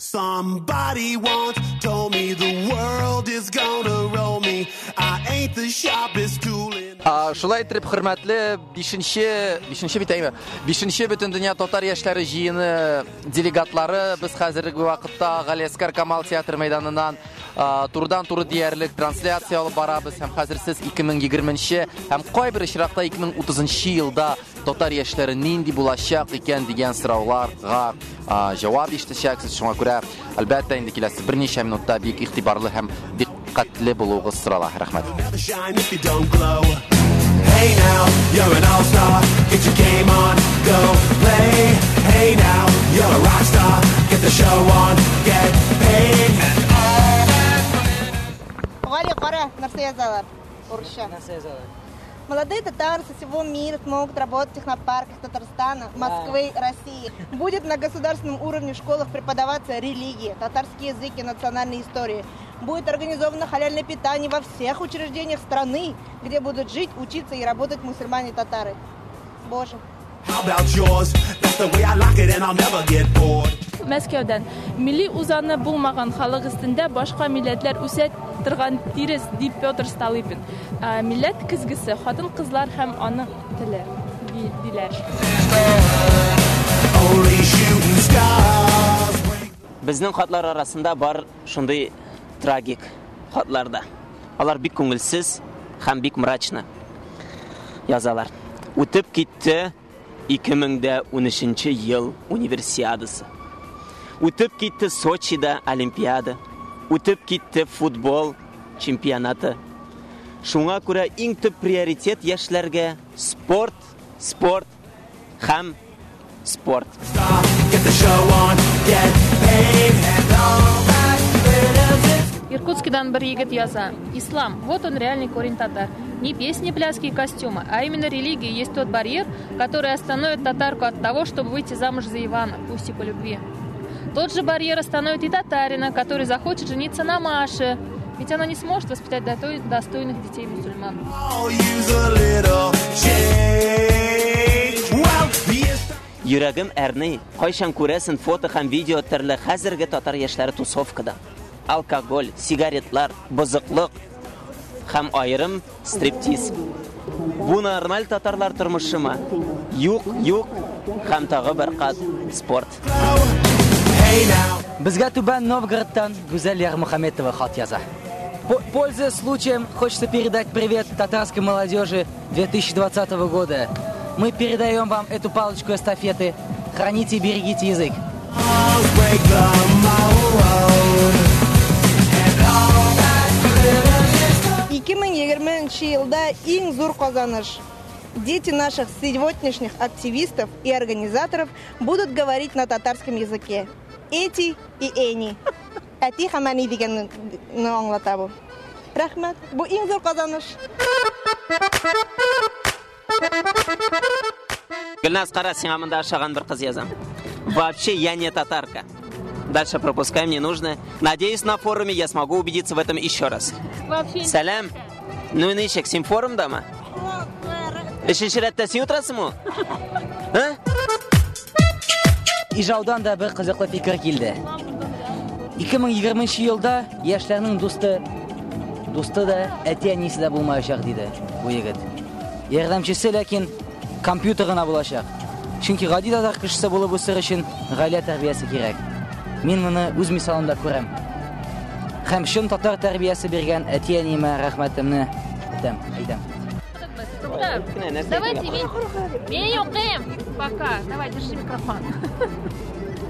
Somebody once told me the world is gonna roll me. I ain't the sharpest tool in Шулай итеп, хөрмәтле 5-нче, 5-нче бит әйме? 5-нче Бөтендөнья татар яшьләре җыены делегатлары, без хәзерге вакытта Галиәсгар Камал театр мәйданыннан турыдан-туры диярлек трансляция алып барабыз һәм хәзер сез 2020 һәм кайбер очракта 2030 елда татар яшьләре нинди булачак икән дигән сорауларга җавап ишетәчәксез. Шуңа күрә, әлбәттә, инде киләсе берничә минутта бик игътибарлы һәм дикъкатьле булуыгыз сорала. Рәхмәт. Shine if you don't glow. Hey now, you're an all-star. Get your game on, go play. Hey now, you're a rock star. Get the show on, get paid. Гали, кара, нәрсә язалар? Урысча. Нәрсә язалар? Молодые татары со всего мира смогут работать в технопарках Татарстана, Москвы, России. Будет на государственном уровне в школах преподаваться религия, татарский язык и национальная история. Будет организовано халяльное питание во всех учреждениях страны, где будут жить, учиться и работать мусульмане и татары. Боже. How about yours? That's the way I like it and I'll never get bored. Мәскәүдән милли үзаны булмаган халык өстендә башка милләтләр үсә торган тирес, ди Петр Столыпин. Милләт көзгесе хатын-кызлар һәм аның теле, диләр. Only shooting stars. Безнең хатлар арасында бар шундый трагик хатлар да. Алар бик күңелсез һәм бик мрачно язалар. Үтеп китте 2013 ел универсиадасы. Үтеп китте Сочида Олимпиада. Үтеп китте футбол чемпионаты. Шуңа күрә иң төп приоритет яшьләргә спорт, спорт һәм спорт. Get the show on, get paid. And all that glitters is Иркутскидан бер егет яза. Ислам, вот он реальный корень татар. Не песни, пляски и костюмы, а именно религия есть тот барьер, который остановит татарку от того, чтобы выйти замуж за Ивана, пусть и по любви. Тот же барьер остановит и татарина, который захочет жениться на Маше, ведь она не сможет воспитать достойных детей мусульман. I'll use a little change. Well, the Йөрәгем әрни, кайчан күрәсен фото һәм видео төрле хәзерге татар яшьләре тусовкада. Алкоголь, сигаретлар, бозыклык һәм аерым стриптиз. Бу нормаль татарлар тормышымы? Юк, юк һәм тагы бер кат спорт. Hey now. Безгә Түбән Новгородтан Гүзәл Ярмухаметова хат яза. Пользуясь случаем, хочется передать привет татарской молодежи 2020 года. Мы передаем вам эту палочку эстафеты. Храните и берегите язык. Break the mold. And all that glitters is 2020 елда иң зур казаныш. Дети наших сегодняшних активистов и организаторов будут говорить на татарском языке. Әти и әни. Әти һәм әни дигәнне аңлата бу. Рәхмәт. Бу иң зур казаныш. Гөлназ, кара, сиңа монда ошаган бер кыз язам. Вообще я не татарка. Дальше пропускаем, не нужно. Надеюсь, на форуме я смогу убедиться в этом еще раз. Вообще не Сәлам. Ну, ничек, син форумдамы? Өченче рәттә син утырасыңмы? А? Ижаудан да бер кызыклы фикер килде. 2020 елда яшьләрнең дусты да, әти-әнисе дә булмаячак, диде бу егет. Ярдәмчесе ләкин компьютер гына булачак. Чөнки гади татар кешесе булып үсер өчен гаилә тәрбиясе кирәк. Мин моны үз мисалымда күрәм. Һәм чын татар тәрбиясе биргән әти-әниемә рәхмәтемне әйтәм. Давайте мин укыйм. Пока. Давай, держи микрофон.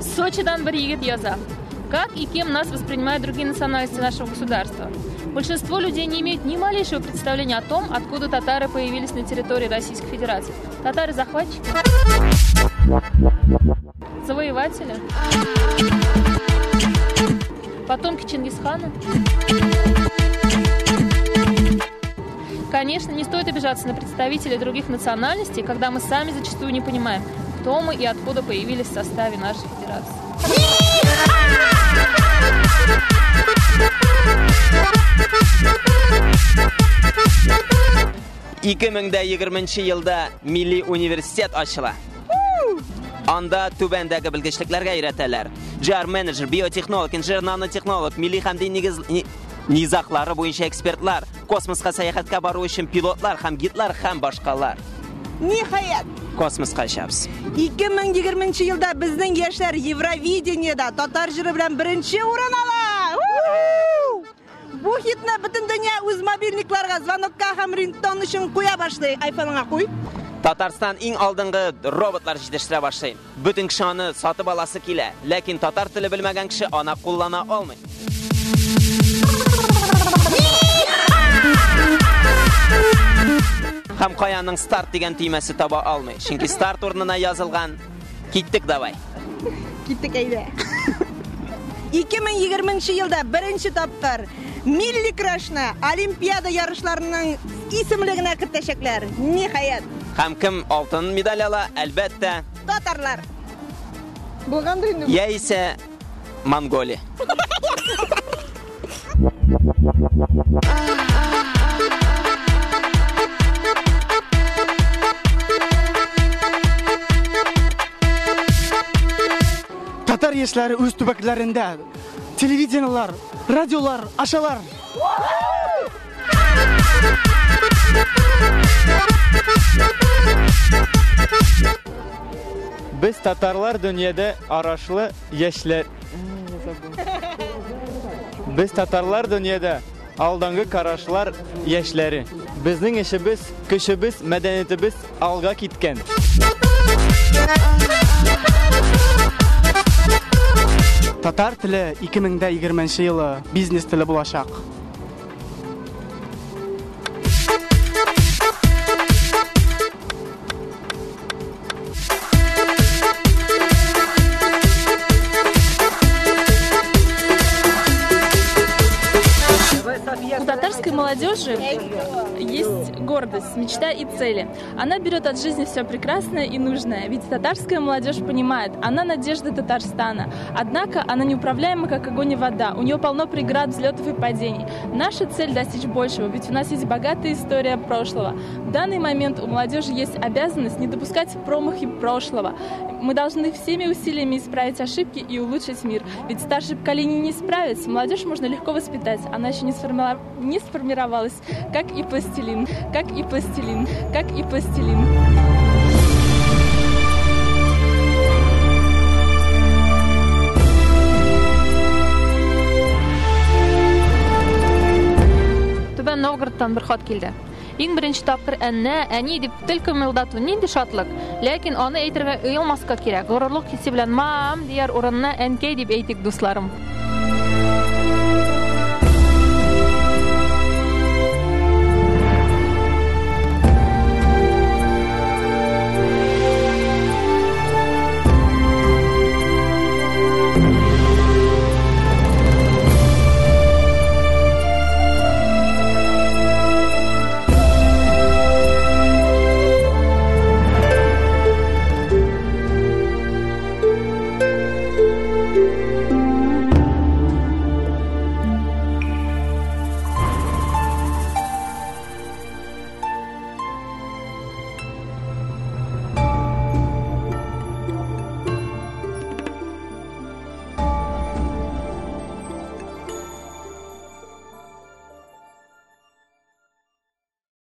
Сочидан бер егет яза. Как и кем нас воспринимают другие национальности нашего государства? Большинство людей не имеют ни малейшего представления о том, откуда татары появились на территории Российской Федерации. Татары-захватчики? Завоеватели? Потомки Чингисхана? Конечно, не стоит обижаться на представителей других национальностей, когда мы сами зачастую не понимаем, кто мы и откуда появились в составе нашей федерации. 2020 елда милли университет ачыла. Анда түбәндәге белгечлекләргә өйрәтәләр. GR-менеджер, биотехнолог, инженер-нанотехнолог, милли һәм дин нигез низаглары буенча экспертлар, космоска сәяхәткә бару өчен пилотлар һәм гидлар һәм башкалар. Ниһаять! Космоска очабыз. 2020 елда безнең яшьләр Евровидениедә татар җыры белән беренче урын ала! Бу хитны бөтен дөнья үз мобильникларга, звонокка һәм рингтон өчен куя башлый. Айфоныңа куй. Татарстан иң алдынгы роботлар җитештерә башлый. Бөтен кеше аны сатып аласы килә, ләкин татар теле белмәгән кеше аны куллана алмый. Һәм каяның старт дигән төймәсе таба алмый. Чөнки старт урынына язылган «Киттек давай». Киттек әйдә. 2020 елда беренче тапкыр милли көрәшне Олимпиада ярышларының исемлегенә кертәчәкләр. Ниһаять. Һәм кем алтын медаль ала? Әлбәттә, татарлар. Булгандыр инде. Яисә Монголия. Татар яшьләре үз төбәкләрендә телевидениелар, радиолар ачалар. Без татарлар дөньяда арашлы яшьләр. Без татарлар дөньяда алдынгы карашлар яшьләре. Безнең эшебез, көчебез, мәдәниятебез алга киткән. Татар теле 2020 елы бизнес теле булачак. У татарской молодежи есть гордость, мечта и цели. Она берет от жизни все прекрасное и нужное, ведь татарская молодежь понимает, она надежда Татарстана. Однако она неуправляема, как огонь и вода, у нее полно преград, взлетов и падений. Наша цель – достичь большего, ведь у нас есть богатая история прошлого. В данный момент у молодежи есть обязанность не допускать промахи прошлого. Мы должны всеми усилиями исправить ошибки и улучшить мир. Ведь старшее поколение не справится, молодежь можно легко воспитать, она еще не сформировалась, как и пластилин, как и пластилин, как и пластилин. Түбән Новгородтан бер хат килде. Иң беренче тапкыр әннә, әни дип тел кымылдату нинди шатлык. Ләкин аны әйтергә оялмаска кирәк. Горурлык хисе белән мам дияр урынына әнкәй дип әйтик, дусларым.